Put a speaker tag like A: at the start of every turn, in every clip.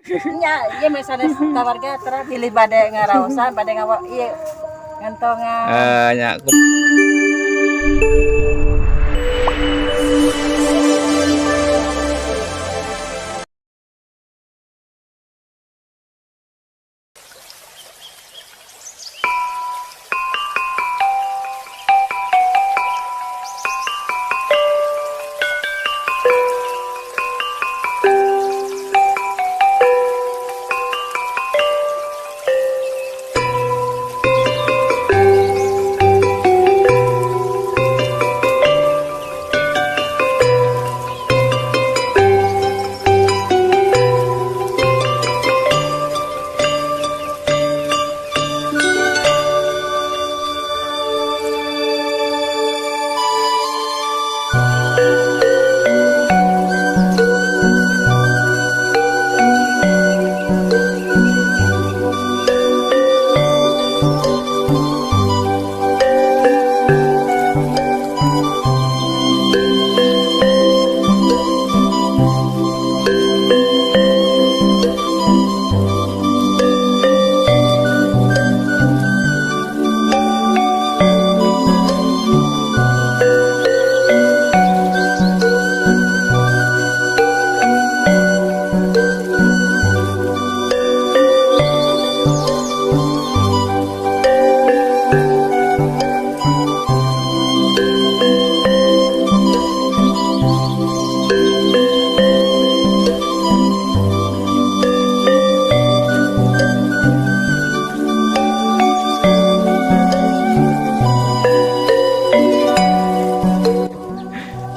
A: Nya, ieu mah sanes warga tara bilih bade ngaraosan, bade ngawa ieu ngantongan.
B: Eh, nya.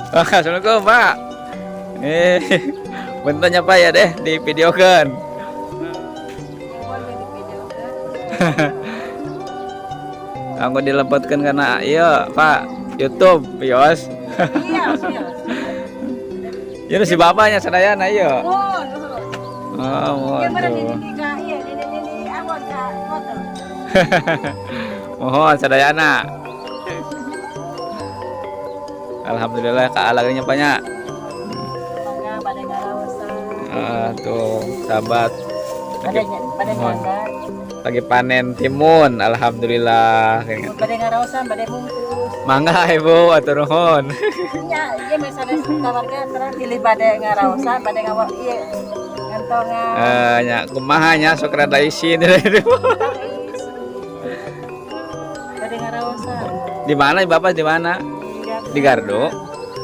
B: Wah, assalamualaikum, Pak. Eh, bentuknya Pak ya deh di videokan. Aku dilempatkan karena iya Pak YouTube bios.
A: Iya, iya.
B: Ya si bapaknya sadayana iya.
A: Mohon, mohon.
B: Oh, mohon
A: Ieu meureun
B: tuh.
A: di ka ieu di awon ka foto.
B: Mohon sadayana. Alhamdulillah kaalagnya banyak.
A: Mangga bade ngaraosan.
B: Ah, tuh sahabat
A: Bade
B: lagi,
A: bade
B: mohon.
A: nyangga.
B: Lagi panen timun, alhamdulillah.
A: Bade ngaraosan, bade mungkus.
B: Mangga ibu atur nuhun.
A: Nya, ieu mah sanes warga tara bilih bade ngaraosan, bade ngawa ieu ngantongan.
B: Eh, nya kumaha nya sok rada isin.
A: Bade ngaraosan.
B: Di mana Bapak, di mana? Di Gardu.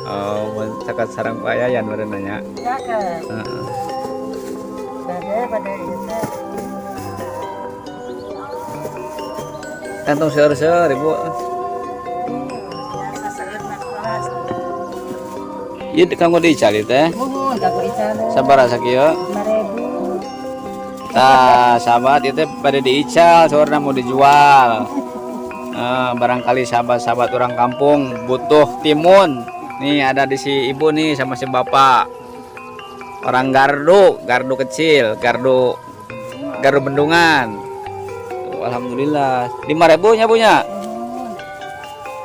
B: Oh, mun caket sareng Pak Yayan meureun nanya.
A: Caket.
B: Heeh.
A: Bade bade ieu teh.
B: Kantong seueur-seueur Ibu.
A: Biasa seueur mah kelas.
B: Ieu kanggo diical ieu teh.
A: Muhun kanggo ical.
B: Sabaraha sakieu?
A: 5000.
B: Tah, sahabat itu pada diical, saurna mau dijual. Eh, barangkali sahabat-sahabat orang kampung butuh timun. Nih ada di si ibu nih sama si bapak. Orang Gardu, Gardu kecil, Gardu Gardu Bendungan. Tuh, alhamdulillah. 5000 nya punya.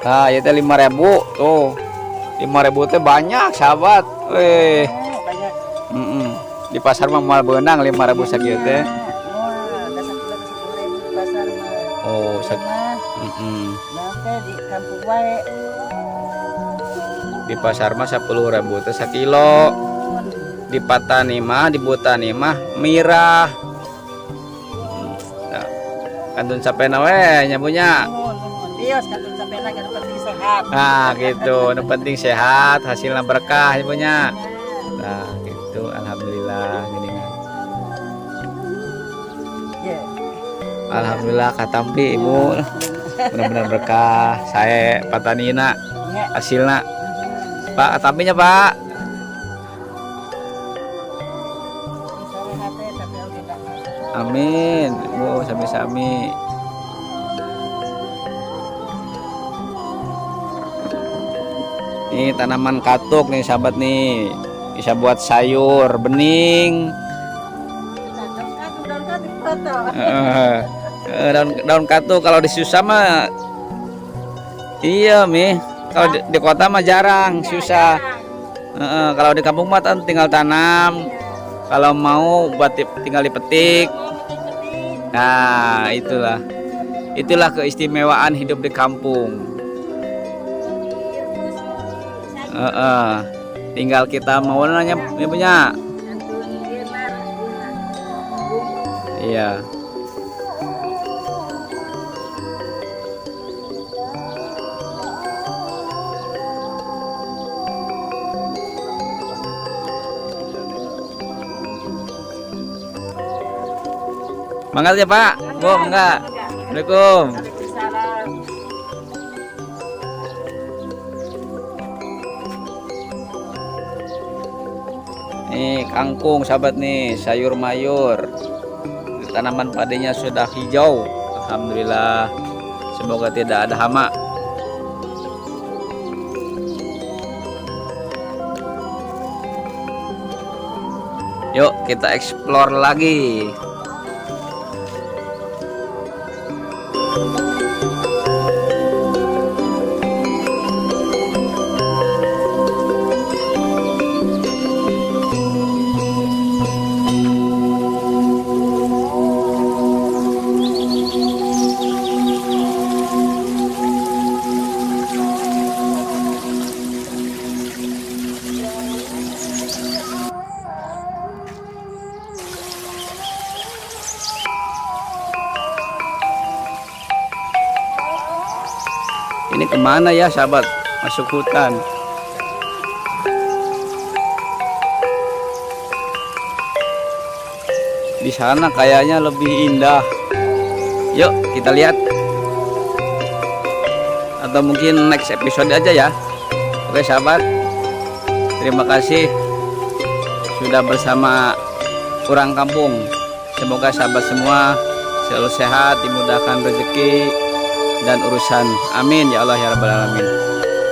B: Nah, ya teh 5000 tuh. 5000 teh banyak, sahabat. Weh.
A: Banyak.
B: Di pasar mah moal beunang 5000 sakieu teh.
A: Wah, da sakilo 10.000 di pasar mah.
B: Oh, sak
A: Mah, nah teh di kampung wae.
B: Di pasar mah 10.000 teh sakilo. Di patani mah, di butani mah mirah. Nah, kantun capena we nya punya.
A: Muhun, muhun. Bios kantun capena nu penting sehat.
B: Nah, gitu. Nu penting sehat, hasilnya berkah nya punya. Nah, gitu. Alhamdulillah geuningan.
A: Ya.
B: Alhamdulillah katampi Ibu. Benar-benar berkah. Saya patanina
A: Ya.
B: hasilna. Pak, katampinya, Pak.
A: Hate tapi oge da.
B: Amin. Bu, sami-sami. Ini tanaman katuk nih sahabat nih. Bisa buat sayur bening.
A: Daun katuk, daun katuk foto.
B: Eh, eh, daun daun katuk kalau di susah mah iya mi. Kalau di kota mah jarang, susah. Heeh, kalau di kampung mah tinggal tanam. Kalau mau buat tinggal dipetik.
A: Mau petik-petik.
B: Nah, itulah. Itulah keistimewaan hidup di kampung.
A: Direbus, sayur.
B: Heeh. Tinggal kita mau nanya ya punya.
A: Kantun ieu mah, bumbu.
B: Iya. Mangga ya Pak, Bu, mangga. Assalamualaikum.
A: Waalaikumsalam.
B: Nih kangkung sahabat nih, sayur mayur. Tanaman padinya sudah hijau. Alhamdulillah. Semoga tidak ada hama. Yuk kita explore lagi. Ini kemana ya sahabat? Masuk hutan. Di sana kayaknya lebih indah. Yuk kita lihat. Atau mungkin next episode aja ya. Oke sahabat, terima kasih sudah bersama Urang Kampung. Semoga sahabat semua selalu sehat, dimudahkan rezeki dan urusan. Amin ya Allah ya Rabbal Alamin.